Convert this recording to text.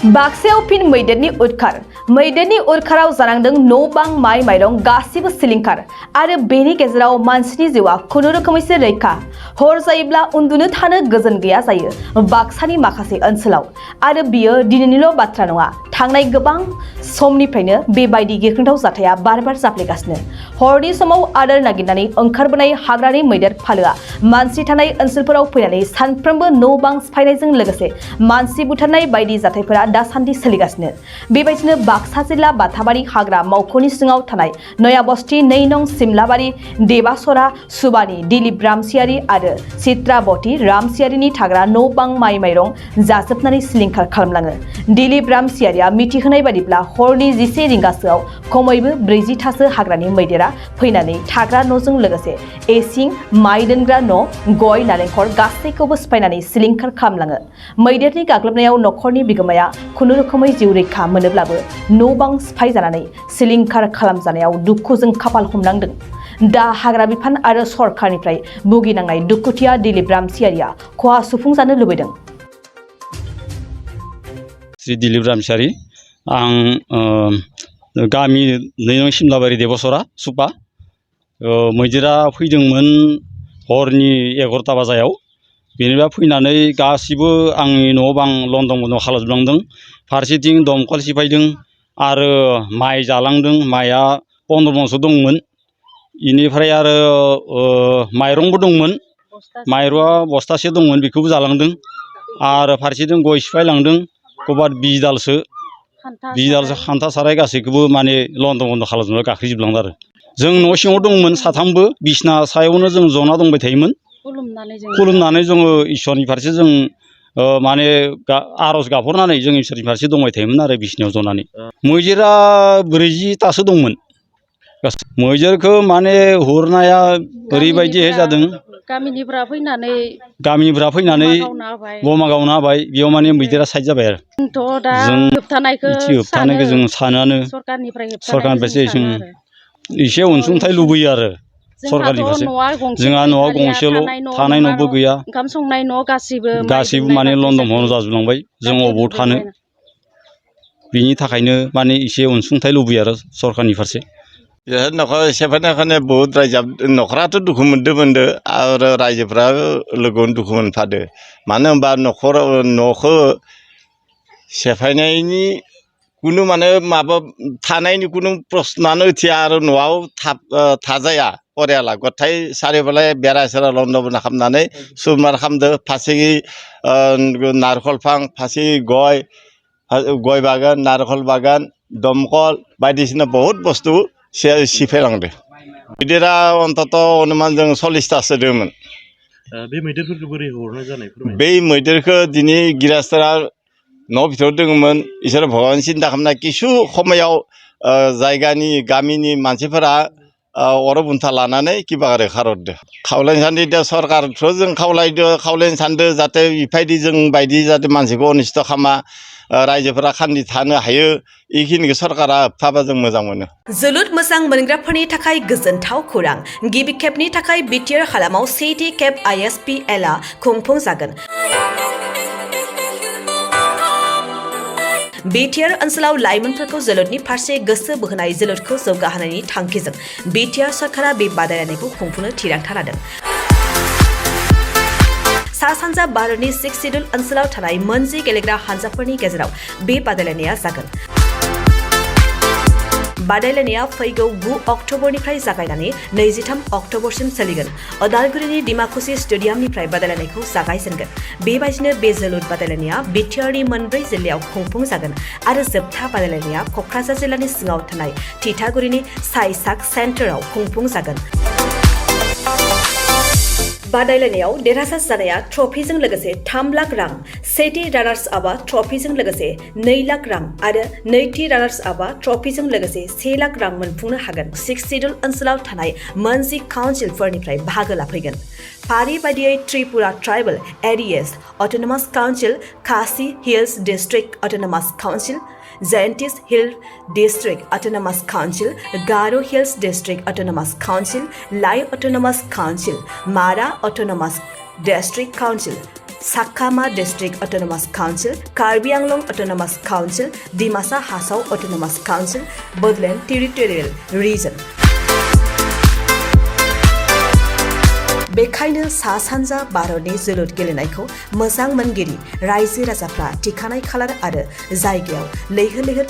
बाक्सायाव फिन मैदेरनि उदखाराव जानांदों न' बां माइ माइरं गासिबो सिलिंखार आरो बेनि गेजेराव मानसिनि जिउआ खुनुरोखोमैसो रैखा। हर जायोब्ला उन्दुनो थानो गोजोन गैया जायो बाक्सानि माखासे ओनसोलाव आरो बियो दिनैनिल' बाथ्रा नङा। थांनाय गोबां समनिफ्रायनो बेबायदि गिख्रंथाव जाथाया बार-बार जाफ्लेगासिनो। हरनि समाव आदार नागिरनानै ओंखारबोनाय हाग्रानि मैदेर फालोआ मानसि थानाय ओनसोलफोराव फैनानै सानफ्रोमबो न' बां सिफायनायजों लोगोसे मानसि बुथारनाय बायदि जाथायफोरा दासान्दि सोलिगासिनो। बेबायदिनो बाक्सा जिल्ला बाथाबारि हाग्रा मावख'नि सिङाव थानाय नयाबस्ति 2 नं सिमलाबारि देबासरा सुबानि दिलीप रामसियारि आरो चित्राबती रामसियारिनि थाग्रा न' बां माइ माइरं जाजोबनानै सिलिंखार खालामलाङो। दिलीप रामसियारिया मिथिहोनाय बादिब्ला हरनि 11 रिंगासोआव खमैबो 40थासो हाग्रानि मैदेरा फैनानै थाग्रा न'जों लोगोसे एसिं माइ दोनग्रा न' गय नालेंखर गासैखौबो सिफायनानै सिलिंखार खालामलाङो। मैदेरनि गाग्लोबनायाव नखरनि बिगोमाया खुनुरोखोमै जिउ रैखा मोनोब्लाबो न' बां सिफायजानानै सिलिंखार खालामजानायाव दुखुजों खाफाल हमनांदों। दा हाग्रा बिफान आरो सरकारनिफ्राय भुगिनांनाय दुखुथिया दिलीप रामसियारिया खहा सुफुंजानो लुबैदों। श्री दिलीप रामसियारि आं गामि 2 नं सिमलाबारि देबसरा सुपा मैदेरा फैदोंमोन हरनि 11टा बाजायाव। बेनिफ्राय फैनानै गासिबो आंनि न' बां लंदं खालामजोबलांदों। फारसेथिं दमखल सिफायदों आरो माइ जालांदों। माइआ 15 मनसो दंमोन। इनिफ्राय आरो माइरंबो दंमोन। माइरंआ बस्थासे दंमोन बेखौबो जालांदों आरो फारसेथिं गय सिफायलांदों। कबाद 20 दालसो खान्था साराय गासैखौबो माने लंदं खालामजोबना गाखैजोबलांदों आरो। जों न' सिङाव दंमोन साथामबो बिसना सायावनो जों जना दंबाय थायोमोन। खुलुमनानै जोङो इसोरनि फारसे जों माने आरज गाबहरनानै जों इसोरनि फारसे दंबाय थायोमोन आरो बिसनायाव जनानै। मैदेरा 40टासो दंमोन। मैदेरखौ माने हरनाया ओरैबायदि जादों गामिनिफ्रा फैनानै बमा गावना होबाय। बेयाव माने मैदेरा साइड जाबाय आरो जोंथ' दा होबथानायखौ जों सानोआनो सरकारनिफ्रायसो जों एसे अनसुंथाइ लुबैयो आरो सरकारनि फारसे। जोंहा न'आ गंसेल' थानाय न'बो गैया। ओंखाम संनाय न' गासिबो माने लंदं जाजोबलांबाय। जों अबाव थानो बिनि थाखायनो माने एसे अनसुंथाइ लुबैयो आरो सरकारनि फारसे। न'खर सेफायनायखायनो बहुत न'खराथ' दुखु मोनदों आरो रायजोफ्रा लोगोआवनो दुखु मोनफादो। मानो होनबा न'खौ सेफायनायनि कुनु माने माबा थानायनि कुनु प्रश्नआनो उथिया आरो न'आव थाजाया परियाला गथाय सारिफाले बेरा सेरा लंदं खालामनानै सुरमार खालामदो। फारसेखै नारेंखल फां फारसे गय बागान नारेंखल बागान दमकल बायदिसिना बहुत बुस्थु सिफायलांदो। मैदेरा अन्तत अनुमान जों 40टासो दंमोन। बे मैदेरफोरखौ बोरै हरनाय जानाय फोरमाय? बे मैदेरखौ दिनै गिरास्तारा न' भितराव दङमोन। इसोर भगबान सिन्ता खालामना किसु समायाव जायगानि गामिनि मानसिफोरा अर बुन्था लानानै किबा रैखा हरदो। खावलायनो सानदों दा सरकारखौ जों खावलायनो सानदों जाहाथे इफायदि जों बायदि जाहाथे मानसिखौ अनिस्त खालामा रायजोफोरा खान्थि थानो हायो। इखिनिखौ सरकारा होबथाबा जों मोजां मोनो। जोलुर मोजां मोनग्राफोरनि थाखाय गोजोनथाव खौरां। गिबि खेबनि थाखाय बिटिआर हालामाव 7थि खेब ISPLआ खुंफुंजागोन। बिटिआर ओनसोलाव लाइमोनफोरखौ जोलुरनि फारसे गोसो बोहोनाय जोलुरखौ जौगाहोनायनि थांखिजों बिटिआर सरकारा बे बादायलायनायखौ खुंफुंनो थिरांथा लादों। सा-सानजा भारतनि 6 सिडुल ओनसोलाव थानाय मोनजि गेलेग्रा हानजाफोरनि गेजेराव बे बादायलायनाया जागोन। बादायलायनाया फैगौ 9 अक्ट'बरनिफ्राय जागायनानै 23 अक्ट'बरसिम सोलिगोन। अदालगुरिनि डिमाकुसि स्टेडियामनिफ्राय बादायलायनायखौ जागायजेनगोन। बेबायदिनो बे जोलुर बादायलायनाया बिटिआरनि मोनब्रै जिल्लायाव खुंफुंजागोन आरो जोबथा बादायलायनाया क'क्राझार जिल्लानि सिङाव थानाय थिथागुरिनि साइसाक सेन्टाराव खुंफुंजागोन। बादायलायनायाव देरहासार जानाया ट्रफिजों लोगोसे 3 लाख रां, सेथि रानार्स आपआ ट्रफिजों लोगोसे 2 लाख रां आरो नैथि रानार्स आपआ ट्रफिजों लोगोसे 1 लाख रां मोनफुंनो हागोन। 6 सिडुल ओनसोलाव थानाय मोनजि काउन्सिलफोरनिफ्राय बाहागो लाफैगोन। फारि बायदियै Tripura tribal areas autonomous council, Khasi hills district autonomous council, Jaintias hill district autonomous council, Garo hills district autonomous council, Lai autonomous council, Mara autonomous district council, Sakama District Autonomous Council, Karbi Anglong Autonomous Council, Dimasa Hasau Autonomous Council, Bodoland Territorial Region. बेखायनो सा सानजा भारतनि जोलुर गेलेनायखौ मोजां मोनगिरि रायजो राजाफ्रा थिखानाय खालार आरो जायगायाव लैहोर लैहोर